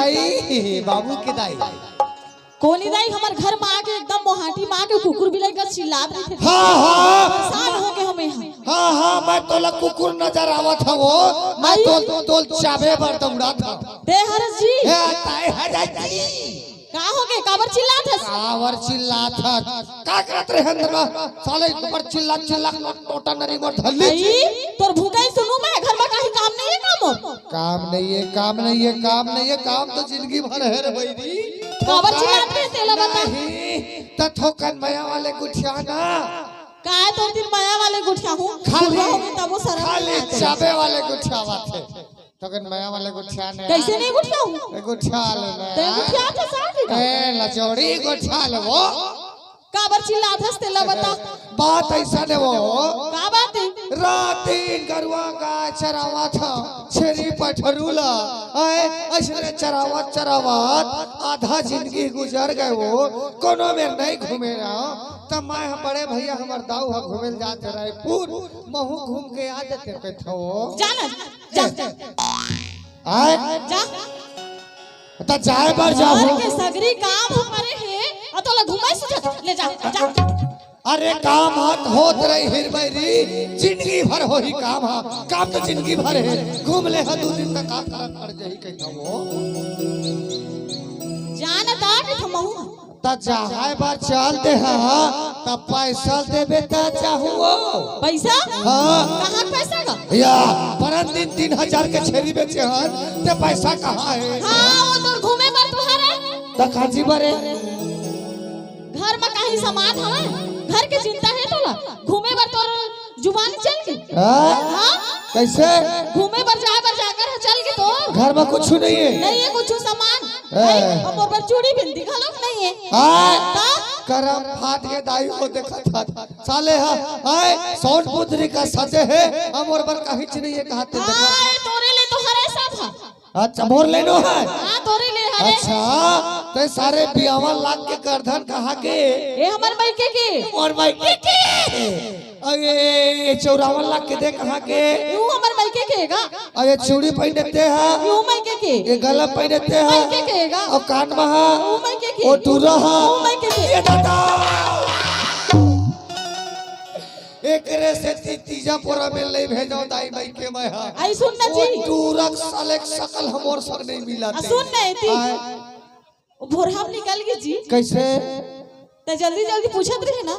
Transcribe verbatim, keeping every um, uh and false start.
दाई, बाबू के दाई। कोनी दाई, हमर घर म आके एकदम मोहाटी म आके कुकुर बिलाई कस चिल्लात रहिथे। हाँ, हाँ। परेशान हो गे हमें यहाँ। हाँ, हाँ, मैं तोला कुकुर नजर आवत हवो। मैं आई। तोल, तोल चाबे बर दौड़त हवो। दे हरस जी। हे, ताई हरस जी। का हो गे? काबर चिल्लात हस? काबर चिल्लात हस? का करत रहे अंदर म? साले ऊपर चिल्ला, चिल्ला, नोटा नरी मोर धल्ली। आई, तोर भूखा ही सुनू मैं, घर म काही काम नहीं है काम हो? काम नहीं है, काम नहीं है, काम नहीं है, काम तो जिंदगी भर है रे बहिनी। काबर चिल्लात रहे, तेला बता। नहीं, त थोकन मया वाले गुठिया ना। काय तोर तीर मया वाले गुठिया हूँ? खाली, बुढ़वा हो गे तबो शरम खाली नहीं आते। चाबे वाले गुठिया बात है। थोकन मया वाले गुठिया ने। कैसे नहीं गुठिया हूँ? ए, गुठिया ले ना। ते गुठिया थे साथ ही का? ए, लचौड़ी गुठिया ले वो। काबर चिल्लात हस तेला बता। बात ऐसा ने वो। का बात है? रात दिन गरुआ गाय चरावत हंव, छेरी पठरू ला। आए, ऐसने चरावत, चरावत आधा जिंदगी गुजर गे वो। कोनो मेर नहीं घूमे रहा। तब मैं ह बड़े भैया हमर दाऊ ह घूमे ल जात हे रायपुर, महू घूम के आ जाते कथो। जा ना, जा। आए? जा। त जाए बर जाहूं। घर के सगरी काम ह परे हे, अ तोला घुमाए सुझत, ले जा, जा। अरे काम हाथ होत रही हिरबैरी, जिंदगी भर होही काम हा, काम तो जिंदगी भर है, घूम ले हा दू दिन तक काम करत पड़ जाही कहिथो वो। जान ता कहिथो महू। त जाए बर चल दे हा, त पैसा देबे त जाहूं वो। पैसा? हाँ। कहाँ के पैसा का? या, परन दिन तीन हजार के छेरी बेचे हन, ते पैसा कहाँ है? हाँ, वो तोर घूमे बर तो हरे। त काजी बर है? घर म काही सामान हवय? घर के चिंता हे तोला? घूमे बर तोर जुबान चल गे? हाँ? हाँ? कैसे? घूमे बर जाए बर जाकर ह चल गे तोर? घर म कुछु नहीं है। नहीं है कुछु सामान। ए। अउ मोर बर चूड़ी बिंदी घलोक नहीं है। हाँ? त? करम फाट गे दाई हो देखत हस। साले ह, आए, सोन पुत्री का सजे हे, अउ मोर बर काहीच नहीं है, कहा ते देखत। आए, तोरे ले तो हरे सब ह। अच्छा, मोर ले नो है? हाँ, तोरे ले हरे। अच्छा, ते सारे बियावन लाग के करधन कहाँ के? ए हमर मइके के। मोर मइके के। अरे, ये चौरावन लाग के दे कहाँ के? यू हमर मइके के गा। अरे, चूड़ी पहिने ते हा? यू मइके के। ये गला पहिने ते हा? मइके के गा। अउ कान म हा? यू मइके के। ओ टूरा हा? यू मइके के। ये दादा। एकरे सेती तीजा पोरा में ले भेजो दाई मइके मैं हा। आई सुन ना ओ जी। टूरक साले के सकल हमर संग नहीं मिला आ, ते। सुन ना एती। आय। ओ भोरहा म निकल गे जी। कैसे? त जल्दी जल्दी पूछत रहे ना।